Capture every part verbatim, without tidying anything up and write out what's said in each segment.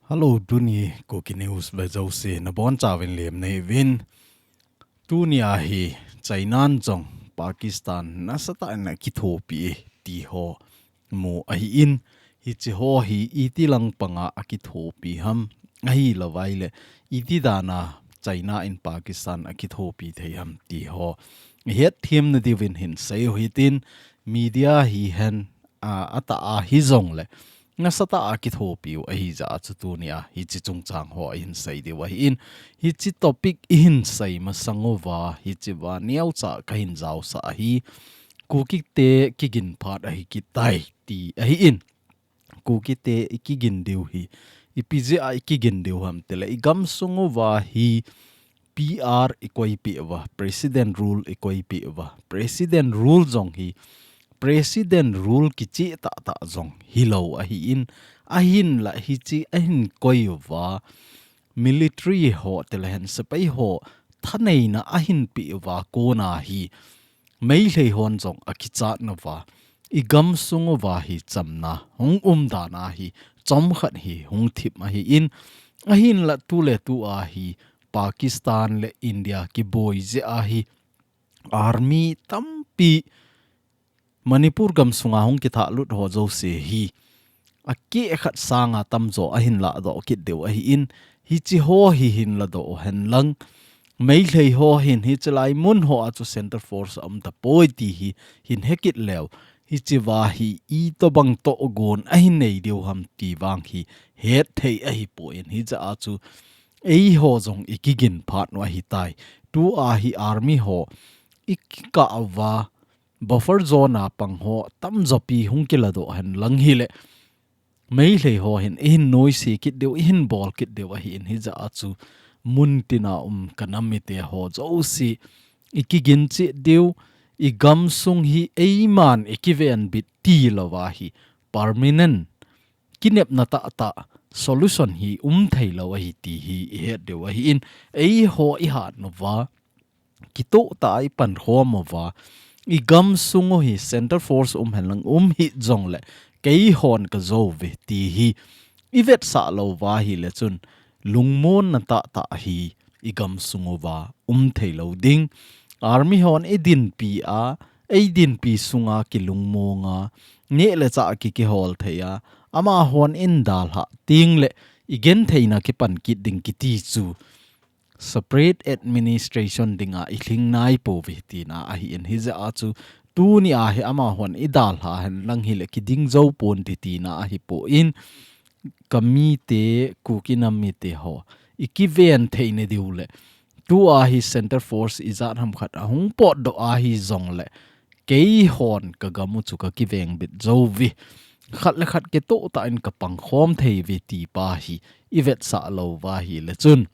Hello, tuni Kuki News ve jouse nabonchauvin lemna neiyuvin. Tuni ahi China in jong Pakistan nasatah in akithopi e ti ho mu ahin, hiche ho hi iti lang panga akithopi ham, ahilouvleh iti dana China in Pakistan akithopi thei ham ti ho ihet themna diuvin hinsei u hitin, media hihen, a, atah a hijongleh nasatah a kithopiu ahijeh a chu tuni a hiche chungchang ho ihinsei diu ahin, hiche topic ihinsei masang uva hichea neocha kahin jaosah ahi, Kukite kigin phat ahi kit tai ti ahin. Kukite ikigin diu hi, ipi jeh a ikigin diu ham tileh, igamsung uva hi P R ikoipeh uva, President Rule ikoipeh uva. President Rule jong hi, President Rule kicheh tahtah jong hilou ahin, ahinla hiche ahin koi uva, military ho tilehen sepai ho thaneina ahin peh uva kona hi, Meitei hon jong akichat nauva, igamsung uva hi chamna hung um dan ahi, chomkhat hi hung thip ahin, ahinla tuletu ahi, Pakistan le India kiboi jeh ahi, army tampi Manipur gamsunga hung kithahlut ho jouse hi, akeh khat sanga tamjo ahin ladoh kit diu ahin, hiche ho hi hin ladoh hen lang, Meitei ho hin hiche lai mun ho a chu Centre Force aum tapoi ti hi hin hekit leu, hichea hi itobang togon ahin nei diu ham ti vang hi hetthei ahipon, hijeh a chu eiho jong ikigin phat u ahitai. Tua hi army ho ikikah uva, buffer zone a pang ho tamjopi hung kiladoh hen lang hileh, Meitei ho hin ihin noise kit diu, ihin bol kit diu ahin, hijeh a chu muntina um kanam mite ho jouse ikigin cheh diu, igamsung hi eiman ikivenbit tilouva hi, permanent kinepna tahtah solution hi umthei lou ahi ti hi ihet diu ahin, eiho ihat nauva, kitoh tah a ipankhom uva, igamsung u hi Centre Force um hen lang um hih jongleh, keihon kajou uve ti hi ivetsah louva ahileh chun, lungmonna tahtah hi igamsung uva umthei lou ding. Army hon idinpi a, eidinpi sunga kilungmonga, neh le chah kikihol thei a, amahon eidalhah tengleh, igentheina kipan kit ding kiti chu separate administration dinga ilhing naipouve tina ahin, hijeh a chu tuni a hi amahon idalha hen lang hileh kiding jou ponte tina ahipon, kamite, Kuki nam mite ho ikiven theina diu leh, tua hi Centre Force ijat ham khat ahung potdoh ahi jongleh, keihon kagam u chu kakivenbit jou uve, khat le khat kitoh tah in kapangkhom thei uve ti pa hi ivetsah louva ahileh chun,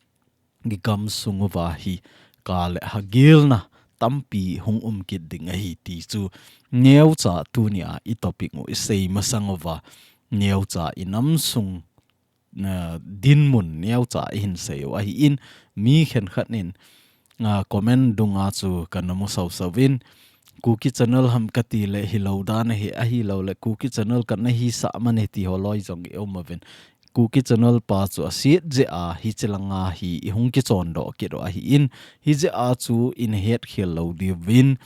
igamsung uva hi kah le hagilna tampi hung um kit ding ahi ti chu neocha tuni a itopic u isei masang uva, neocha inamsung, a, dinmun neocha ihin sei u ahin, mi khenkhat in, a, comment dunga chu kana mu sausau vin, Kuki channel ham kati leh hilou dan ahi, ahilouleh Kuki channel kana hisah mane ti ho loi jong ium uvin. Kuki channel pa chu aset jeh a hiche langa hi ihung kichondoh kit u ahin, hijeh a chu ina hetkhel lou diuvin,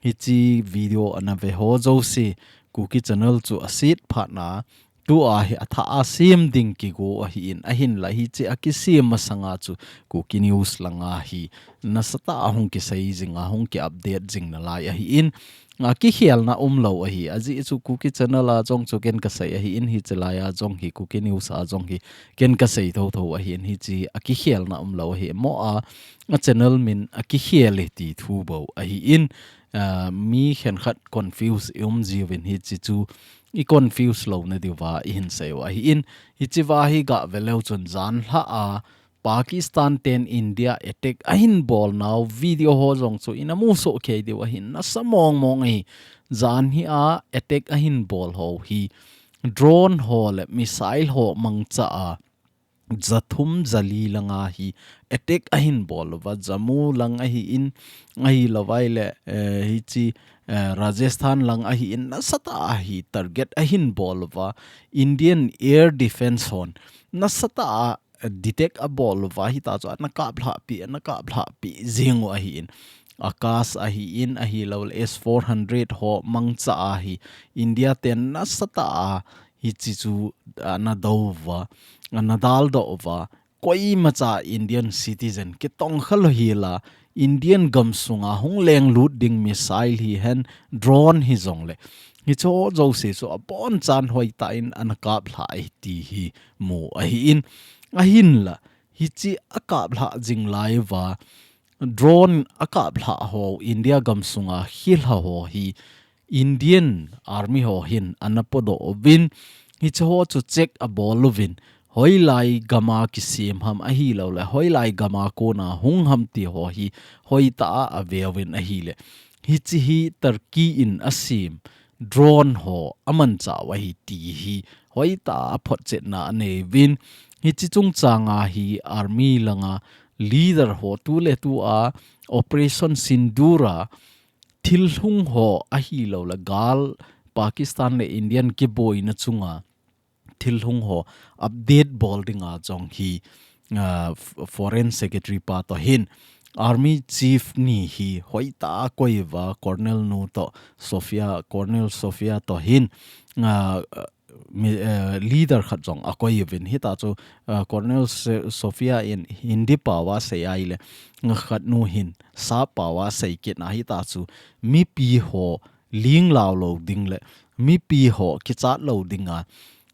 hiche video ana ve ho jouse, Kuki channel chu aset phat na, tua hi athah a sem ding kigo ahin, ahinla hiche akisem masanga chu Kuki News langa hi nasatah a hung kisei jing a, hung ki update jing nalai ahin, akikhelna umlou ahi, ajeh chu Kuki channel a jong chu ken kasei ahin, hiche lai a jong hi Kuki News a jong hi ken kasei thotho ahin, hiche akikhelna umlou ahi, mo a, a channel min akikhel e ti thu bou ahin, a, mi khenkhat confuse ium jiuvin hiche chu iconfuse louna diuva ihin sei u ahin, hichea hi gave leu chun janhi a Pakistan ten India attack ahin bol nau video ho jong chu ina musoh kei diu ahin, nasa mong mong ahi, janhi a attack ahin bol ho hi drone ho le missile ho mangcha a, jathum jali langa hi attack ahin bol uva, Jammu lang ahin, ahilouleh, eh, hiche, eh, Rajasthan lang ahin, nasatah a hi target ahin bol uva, Indian Air Defence hon nasatah a detect abol uva, hitachu ana kaplhah pi, ana kaplhah pi jing u ahin. Akash ahin, ahilouleh S four hundred ho mangcha ahi. India ten nasatah a hichi chu ana do uva, ana daldoh uva. Koimacha Indian citizen kitongkha lou hela, Indian gamsunga hung lenglut ding missile hihen, drone hijongle, hicheho jouse chu abonchan hoitah in ana kaplhah e ti hi mu ahin. Ahinla, hichi akaplhah jing lai uva, drone akaplhah ho, India gamsunga khilha ho hi Indian Army ho hin ana podoh uvin, hicheho chu check abol uvin, hoilai gama kisem ham ahilouleh hoilai gama kona hung ham ti ho hi hoitah a aveuvin ahile, hichi hi Turkey in asem drone ho amanchah u ahi ti hi hoitah a aphotchetna aneiyuvin. Hichi chungchanga hi Army langa leader ho tuletua Operation Sindoor a thilhung ho ahilouleh gal Pakistan le Indian kiboina chunga thilhung ho update bol dinga jong hi, ah, F-, Foreign Secretary pa toh hin, Army Chief ni hi hoitah a akoi uva, Colonel nu toh Sophia, Colonel Sophia toh hin, ah, mi, eh, leader khat jong akoi uvin, hitachu, ah, Colonel Se-, Sophia in Hindi paova asei ahile, nga khat nu hin Sap paova asei kit na, hitachu mipi ho linglau lou ding le mipi ho kichat lou dinga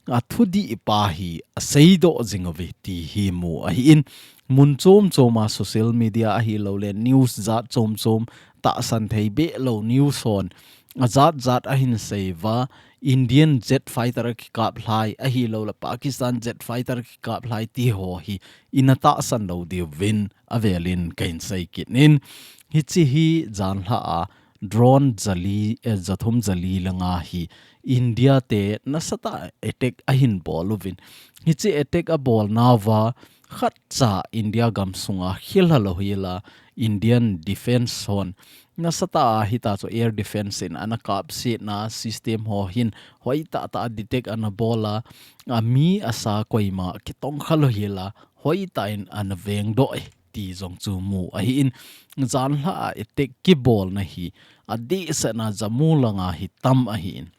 athudih pa hi aseidoh jing uve ti hi mu ahin. Mun chom choma social media ahilouleh news jat chom chom, tahsan thei behlou news hon ajat jat ahin sei uva, Indian jet fighter akikaplhai ahilouleh Pakistan jet fighter akikaplhai ti ho hi ina tahsan lou diuvin avelin kahin sei kit in. Hichi hi janhi a drone jali, eh, jathum jali langa hi India te nasatah a attack ahin bol uvin. Hichi attack abolnauva khatcha India gamsunga khilha lou hela Indian Defence hon nasatah a hitachu air defence in ana kapsetna system ho hin hoitah tah a detect ana bol a, ami asa koima kitongkha lou hela hoitah in ana vengdoh e ti jong chu mu ahin. Janhi a attack kibolna hi adehsetna Jammu langa hi tam ahin.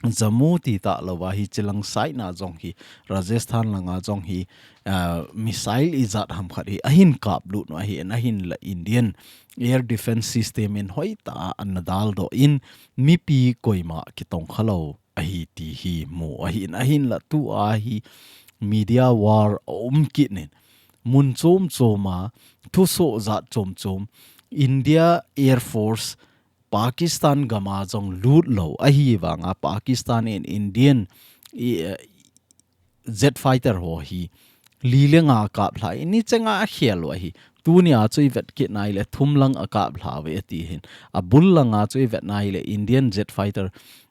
Jammu ti talouva hichilang side na jong hi, Rajasthan langa jong hi, ah, missile ijat ham khat hi ahin kaplut u ahin, ahinla Indian air defence system in hoitah a ana daldoh in mipi koima kitongkha lou ahi ti hi mu ahin, ahinla tua hi media war aum kit in, mun chom choma thusoh jat chom chom, India Air Force Pakistan gama jong lut lou ahivanga Pakistan in Indian i, eh, jet fighter ho hi li le nga kaplhai, ni chenga akhel u ahi. Tunia chu ivet kit nahile thum lang akaplha uve ati hin. Abul langa chu ivet nahile Indian jet fighter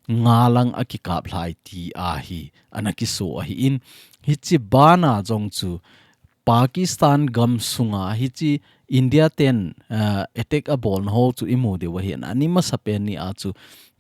nga lang akikaplhai ti ahi. Ana kiso ahin. Hichi bana jong chu Pakistan gamsunga hichi India ten, eh, attack abolna ho chu imu diu ahin. Ani masapen nia chu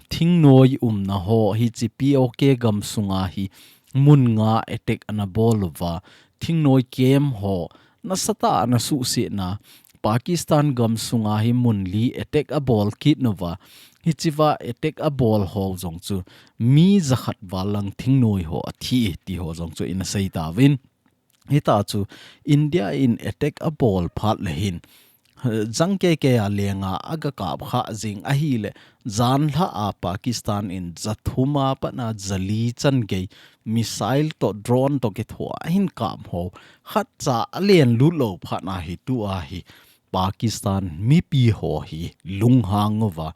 thingnoi umna ho hichi P O K gamsunga hi mun nga attack ana bol uva. Thingnoi camp ho nasatah a ana suhsetna, Pakistan gamsunga hi mun li attack abol kit nauva. Hichiva attack abol ho jong chu mi jakhat val lang thingnoi ho athi ti ho jong chu ina sei tauvin. Hitachu India in attack abol phat le hin, jang keke a lenga aga kapkha jing ahile, janhi a Pakistan in jathum a pat na jali chan gei missile toh drone toh kithoa ahin kap ho, khatcha alen lut lou phat na hi tua hi Pakistan mipi ho hi lunghang uva,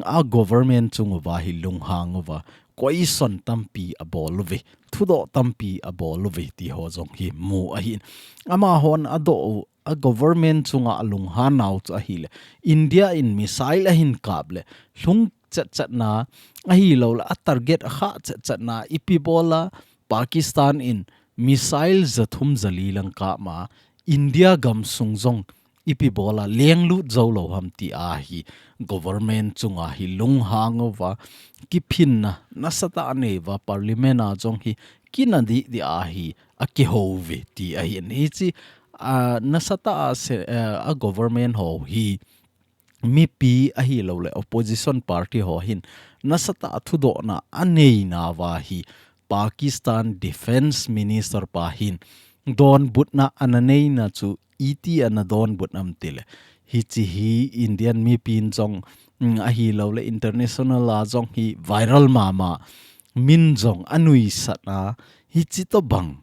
a government chung uva hi lunghang uva, question tampi abol uve, thudoh tampi abol uve ti ho jong hi mu ahin. Amahon adoh u, a government chunga alunghan nau chu ahile, India in missile ahin kap le, lhung chetchetna ahilouleh, a target akha chetchetna ipi bola, Pakistan in missile jathum jali lang kap ma, India gamsung jong ipi bola lenglut jou lou ham ti ahi government chunga hi lunghang uva kiphinna nasatah anei uva parliament a jong hi kina didi ahi akihouve ti ahin hichi a nasatah a se, eh, a government ho hi mipi ahilouleh opposition party ho hin nasatah a thudohna anei nauva hi Pakistan Defence Minister pa hin donbutna ana neina chu iti ana donbut nam tile. Hichi hi Indian mipin jong, mm, ahilouleh international a jong hi viral mama min jong anuisat a hichi tobang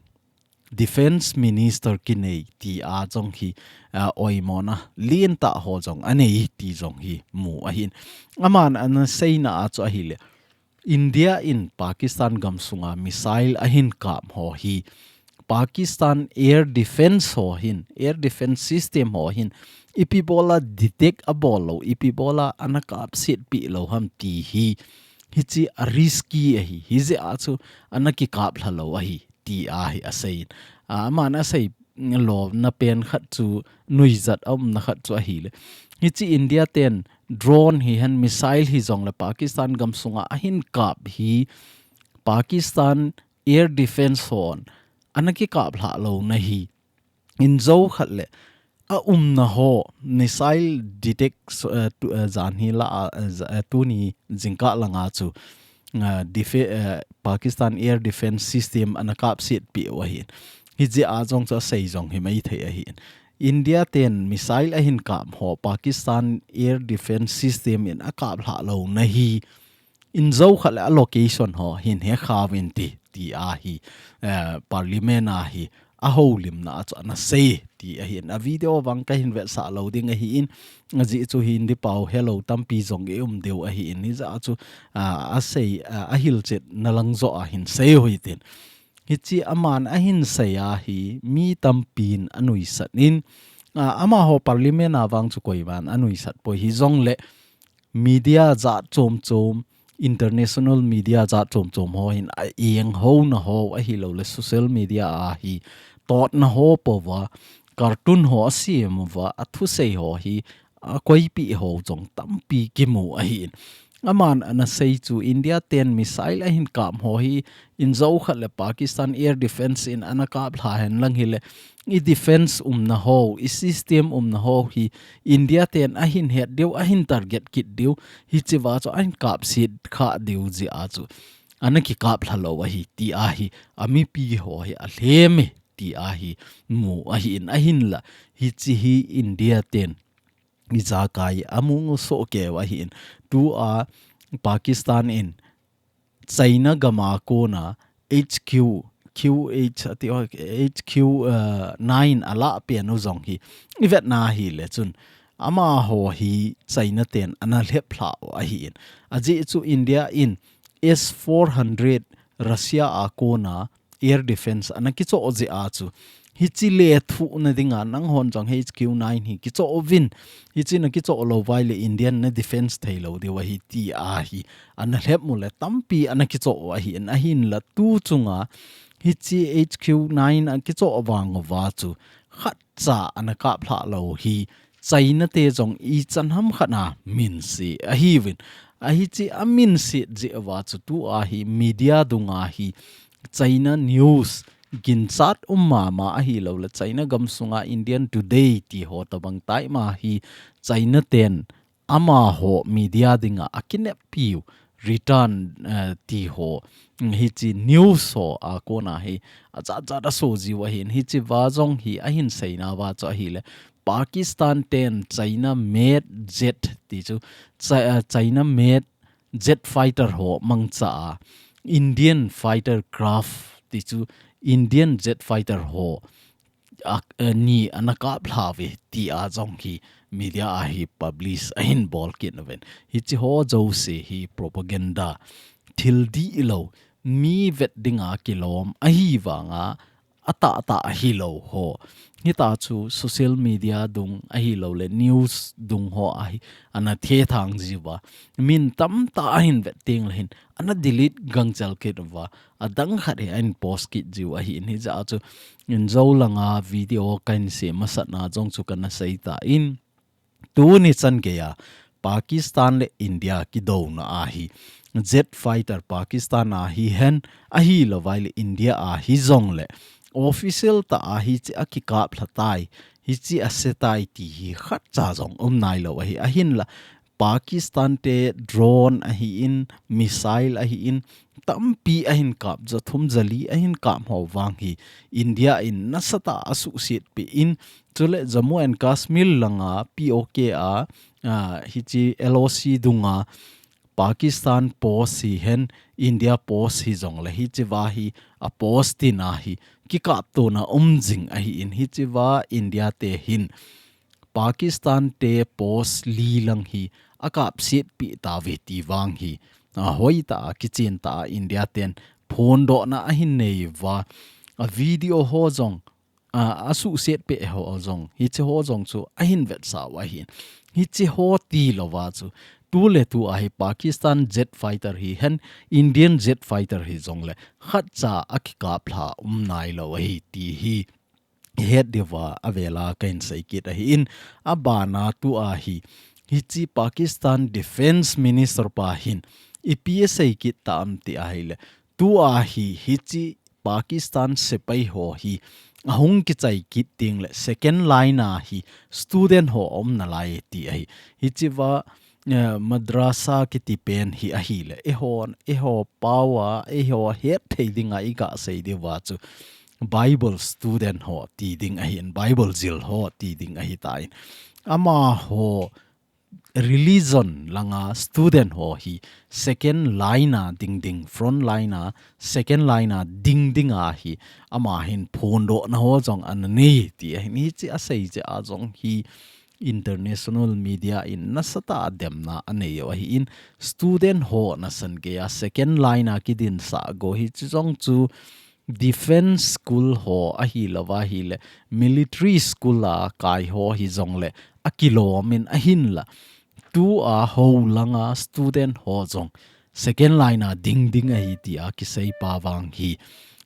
Defence Minister kinei ti a jong hi, ah, oimona lentah ho jong anei ti jong hi mu ahin. Aman ana seina a chu ahile. India in Pakistan gamsunga missile ahin kap ho hi. Pakistan Air Defence ho hin, Air Defence System ho hin. Ipi bola detect abol lou, ipi bola ana kapsetpi lou ham ti hi. Hichi a risky ahi, hijeh a chu ana kikap lha lou ahi. Ti ahi asei. Ah, aman asei lona pen khat chu nuijat a umna khat chu ahile. Hichi India ten drone hihen missile hijongle Pakistan gamsunga ahin kap hi Pakistan Air Defence hon ana kikap lha louna hi. Injo khat le a umna ho missile detect, eh, tu, eh, jan hi la, eh, ja, eh, tuni jingkah langa chu, eh, defe-, eh, Pakistan Air Defence System ana kapsetpi u ahin. Hijeh a jong chu asei jong hi maithei ahin. India ten missile ahin kap ho Pakistan Air Defence System in akap lha louna hi injo khat le a location ho hin he khauvin ti, ti ahi, eh, parliament a hi, a houlimna a chu ana sei ti ahin. A video vang kahin vetsah lou ding ahin, ajeh chu Hindi pao helou tampi jong i um diu ahin. Hijeh a chu, ah, asei, ah, ahilchetna lang joh a hin sei u hitin. Hichi aman ahin sei a hi mi tampin anuisat in, ah, amaho parliament a vang chu koiman anuisat poi hijongle media jat chom chom, international media jat chom chom ho hin a eng houna ho ahilouleh social media a hi totna ho pouva, cartoon ho asem uva, athusei ho hi akoipi ho jong tampi kimu ahin. Aman ana sei chu India ten missile ahin kap ho hi injo khat le Pakistan Air Defence in ana kap lha hen lang hile i defence umna ho, i system umna ho hi India ten ahin het diu, ahin target kit diu, hichiva chu ahin kapset kha diu jeh a chu ana kikap lha lou ahi ti ahi, a mipi ho hi alhem e ti ahi mu ahin, ahinla hichi hi India ten ijakai amu soh keu ahin. Tua Pakistan in China gam a kona H Q, Q H, ati, H Q, uh, nine alah pen u jong hi ivetna hile chun amaho hi China ten ana lhep lha u ahin. Ajeh chu India in S four hundred Russia a kona air defence ana kichoh jeh a chu hichi lethuhna dinga nanghon jong H Q nine hi kichoh uvin, hichi nakichoh lou uva ahile Indian na defence thei lou diu ahi ti ahi. Ana lhep mu le tampi ana kichoh u ahin, ahinla tu chunga hichi H Q nine akichoh vang uva chu khatcha ana kap lha lou hi China te jong ichan ham khat a minse ahiuvin. Ahichi aminse jeh uva chu tua hi media dunga hi China news ginchat um mama ahilouleh China gamsunga Indian Today ti ho tabang taima hi China ten amaho media dinga akineppiu return, eh, ti ho, mm, hichi news ho a kona hi ajat jat aso jiu ahin, hichiva jong hi ahin seina uva chu ahile Pakistan ten China made jet ti chu, Chi-, eh, China made jet fighter ho mangcha a Indian fighter craft ti chu Indian jet fighter ho a, eh, ni ana kap lha uve ti a jong hi media a hi publish ahin bol kit uven. Hichi ho jouse hi propaganda thil dihlou mi vet dinga kilom ahivanga atahtah ahilou ho. Hitachu social media dung ahilouleh news dung ho ahi, ana thethang jiuva. Min tamtah ahin vet tengleh hin, ana delete gangchel kit uva. Adang khat hi ahin post kit jiu ahin, hijeh chun, injo langa video kahin sem masatna jong chu kana seitan. Tuni chan geiya Pakistan le India kidouna ahi, jet fighter Pakistan a hihen, ahilouvaileh India a hijongleh official tah a hiche akikap lhatai, hiche asetai ti hi khatcha jong umnailou ahi, ahinla Pakistan te drone ahin, missile ahin, tampi ahin kap, jathum jali ahin kap ho vang hi India in nasatah a asuhsetpeh in, chuleh Jammu and Kashmir langa P O K a, a, hiche L O C dunga Pakistan post hihen, India post hijongleh hichea hi a post tina hi kikaptona umjing ahin, hichea India te hin Pakistan te post li lang hi akapsetpeh tauve ti vang hi, a, hoitah a, kichentah a India ten phondohna ahin neiuva, a video ho jong, a, asuhsetpeh ho jong, hiche ho jong chu ahin vetsah u ahin. Hiche ho tilouva chu, tuletu a hi Pakistan jet fighter hihen, Indian jet fighter hijongleh khatcha akikap lha umnailou ahi ti hi ihet diuva avela kahin seikit ahin, abana tua hi, hiche Pakistan Defence Minister pa hin ipi aseikit tam ti ahileh, tua hi, hiche Pakistan sepai ho hi ahung kichai kit tengleh second line a hi student ho aumnalai ti ahi. Hichea, eh, madrasa kiti pen hi ahileh, eiho, eiho paova, eiho hetthei dinga igasei diuva chu Bible student ho ti ding ahin, Bible jil ho ti ding ahitan. Amaho religion langa student ho hi second line a dingding, front line a, second line a dingding a hi, ama hin phondohna ho jong ananei ti ahin, hiche asei jeh a jong hi international media in nasatah a demna aneiu ahin, student ho nasan geiya second line a kidinsah go hiche jong chu defence school ho ahilouva ahileh military school a kai ho hijongleh akilomin ahinla, tua ho langa student ho jong second line a dingding ahi tia kiseipa vang hi,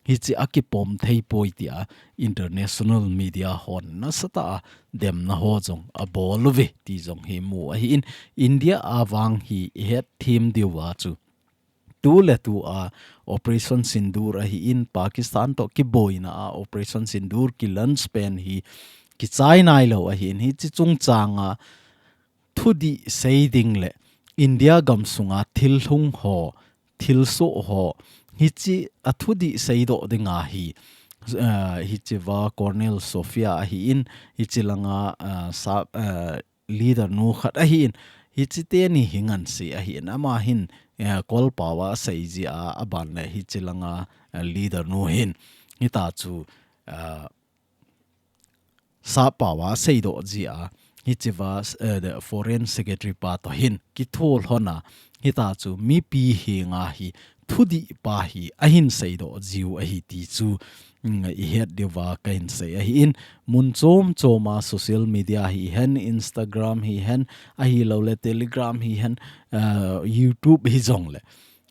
hiche akipom theipoi tia international media hon nasatah a demna ho jong abol uve ti jong hi mu ahin, India a vang hi ihet them diuva chu, tuletu a Operation Sindoor ahin, Pakistan toh kiboina a Operation Sindoor kilaunch pen hi kichai nailou ahin, hiche chungchanga thudih sei ding le India gamsunga thil hung ho, thilsoh ho, hiche a thudih seidoh dinga hi, eh, hichea Colonel Sofia ahin, hiche langa, eh, sa, eh, leader nu khat ahin, hiche teni hi ngansi ahin, ama hin, eh, Kolpao a asei jia, aban le hiche langa, eh, leader nu hin, hita chu, eh, Sappao a aseidoh jia, hichea, eh, the foreign secretary pa toh hin kitholhon a, hita chu mipi henga hi thudih pa hi ahin seidoh jiu ahi ti chu, mm, ihet diuva kahin sei ahin, mun chom choma social media hihen, Instagram hihen, ahilouleh Telegram hihen, eh, YouTube hijongle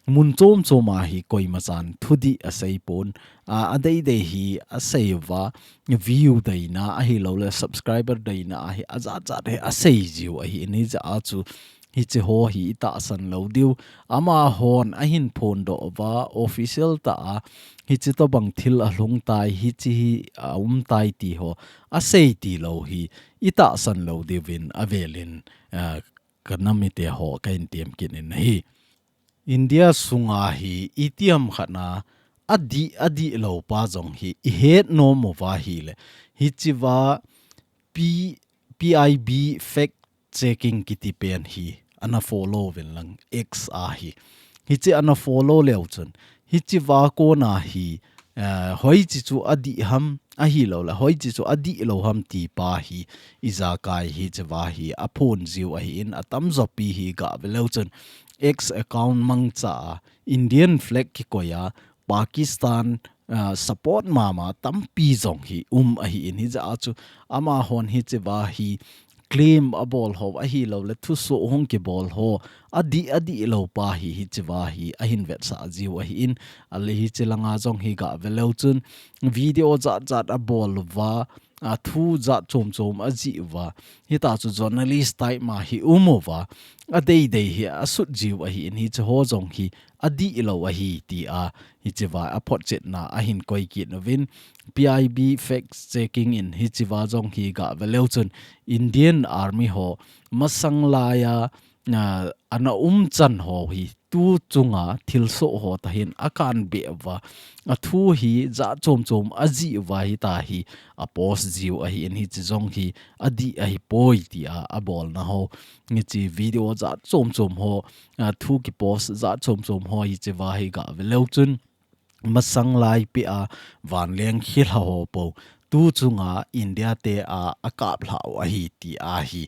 mun chom choma hi koimachan thudih aseipon, a, adeidei hi aseiuva, view deina ahilouleh subscriber deina ahi, ajat jat hi asei jiu ahin, hijeh a chu hiche ho hi itahsan lou diu. Amahon ahin phondoh uva, official tah a, hiche tobang thil alhung tai, hiche hi aum tai ti ho asei tilou hi itahsan lou diuvin avelin, eh, kanamite ho kahin temkit in ahi. India sunga hi itiham khatna adih, adihlou pa jong hi ihet nom uva ahile, hichea P-, P I B fact checking kiti pen hi ana follow uvin lang, X a hi. Hiche ana follow leu chun, hichea kona hi, eh, hoiche chu adih ham, ahilouleh hoiche chu adihlou ham ti pa hi, ijakai hichea hi aphon jiu ahin, atamjopi hi gave leu chun X account mangcha a, Indian flag kikoi a, Pakistan ah, support mama tampi jong hi um ahin, hijeh a chu amahon hichea hi claim abol ho ahilou le thusoh hung kibol ho adih, adih lou pa hi hichea hi ahin vetsah jiu ahin, ahile hiche langa jong hi gah ve leu chun video jat jat abol uva, a thu jat chom chom ajih uva, hita chu journalist type ma hi um uva, adei dei hi asut jiu ahin, hiche ho jong hi adih lou ahi tia hichea aphotchetna ahin koi kit uvin, P I B fact checking in hichea jong hi gah ve leu chun Indian Army ho masang laiya, ah, ana um chan ho hi tu chunga thilsoh ho tah hin akan be uva, athu hi jat chom chom ajih uva hita hi apost jiu ahin, hiche jong hi adih ahipoi tia abolna ho, hiche video jat chom chom ho, ah, thu kipost jat chom chom ho hichea hi gah ve leu chun masang lai peh a vanleng khilha ho po tu chunga India te a akaplhah u ahi tia hi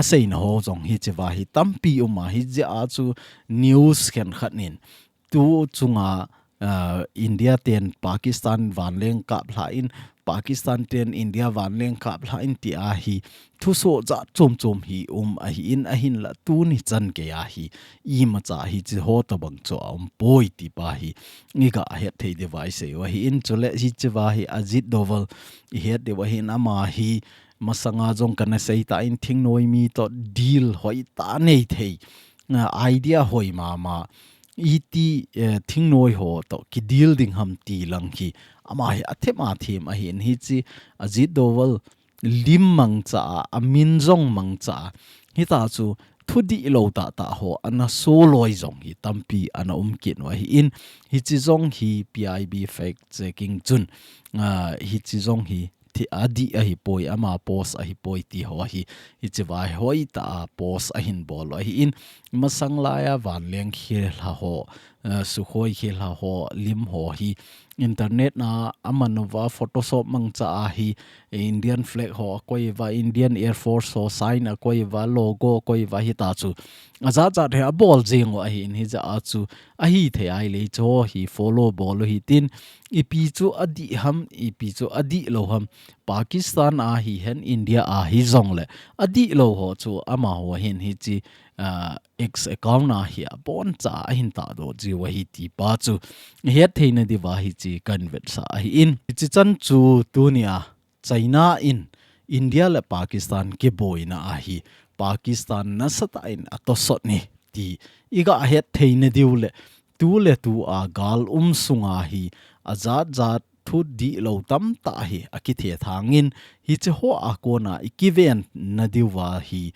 aseina ho jong hichea hi tampi um a, hijeh a chu news khenkhat in tu chunga, ah, India ten Pakistan vanleng kaplhah in, Pakistan ten India vanleng kaplhah in tia hi thusoh jat chom chom hi um ahin, ahinla tuni chan geiya hi imacha hiche ho tobang chu aumpoi ti pa hi igah het thei diuva isei u ahin, chule hichea hi Ajit Doval ihet diu ahin, ama hi masanga jong kana sei tan thingnoi mi toh deal hoitah nei thei, ah, idea hoi mama, iti, eh, thingnoi ho toh kideal ding ham ti lang hi ama hi athem athem ahin, hiche Ajit Doval lim mangcha a, amin jong mangcha a, hita chu thu dihlou tah tah ho ana so loi jong hi tampi ana um kit u ahin, hiche jong hi P I B fact checking chun, ah, hiche jong hi thi-, adih ahipoi, ama post ahipoi ti ho hi, hichea hi hoitah a post ahin bol u ahin, masang laiya vanleng khilha ho, ah, Sukhoi khilha ho lim ho hi internet na aman uva Photoshop mangcha a hi Indian flag ho akoi uva, Indian Air Force ho sign akoi uva, logo akoi uva, hita chu ajat jat hi abol jing u ahin, hijeh a chu ahithei ahile hiche ho hi follow bol u hitin, ipi chu adih ham, ipi chu adih lou ham, Pakistan a hihen, India a hijongle adih lou ho chu amaho hin hiche, ah, X account a hi aboncha ahin tahdoh jiu ahi ti pa chu het theina diuva hiche kahin vetsah ahin, hiche chan chu tunia China in India le Pakistan kiboina a hi Pakistan nasatah in atosot e ti igah het theina diu le, tu le tu a gal um sunga hi ajat jat thu dihlou tamtah hi akithethang in, hiche ho a kona ikiven na diuva hi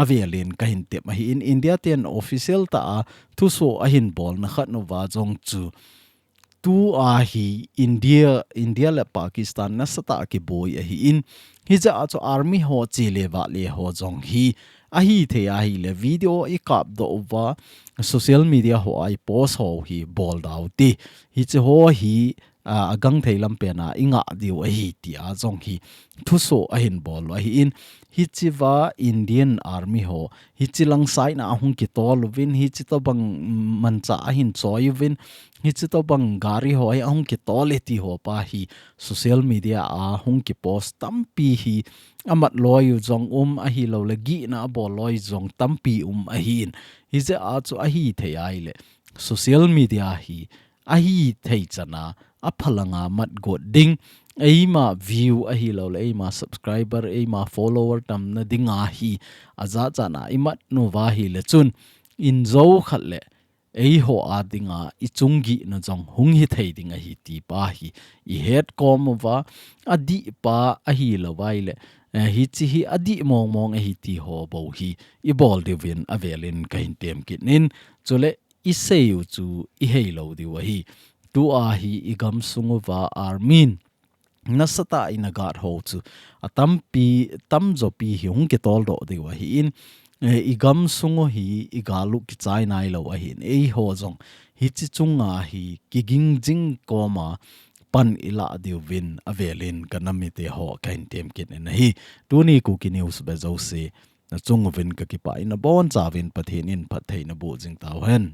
avelin kahin tem ahin, India ten official tah a thusoh ahin bolna khat uva jong chu tua hi India, India le Pakistan nasatah a kiboi ahin, hijeh a chu army ho che le vah le ho jong hi ahithei ahile video ikapdoh uva social media ho a ipost ho hi bol dau te, hiche ho hi, ah, agangthei lampen a ingah diu ahi tia jong hi thusoh ahin bol u ahin, hichea Indian Army ho hiche lang side na ahung kitol uvin, hiche tobang mancha ahin choi uvin, hiche tobang gari ho hi ahung kitol e ti ho pa hi social media a hung kipost tampi hi amat loi u jong um, ahilou le gihna abol loi u jong tampi um ahin, hijeh a chu ahithei ahile social media hi ahithei chan a aphalanga mat got ding, eima view ahilou le eima subscriber, eima follower tamna dinga hi ajat jat a imat uva ahile chun injo khat le eiho a dinga ichung gihna jong hung hithei ding ahi ti pa hi ihet kom uva, adih pa ahilou ahile, eh, hiche hi adih mong mong ahi ti ho bou hi ibol diuvin avelin kahin tem kit in, chule isei u chu ihei lou diu ahi. Tua hi igamsung uva army in nasatah in aguard ho chu atampi, tamjopi hi hung kitoldoh diu ahin, eh, igamsung u hi igal u kichai nailou ahin, eiho jong hiche chunga hi kiging jing koma pan ilah diuvin avelin kanam mite ho kahin tem kit in ahi. Tuni Kuki News be jouse nachung uvin kakipah in, abonchauvin Pathen in phatthei naboh jing tauhen.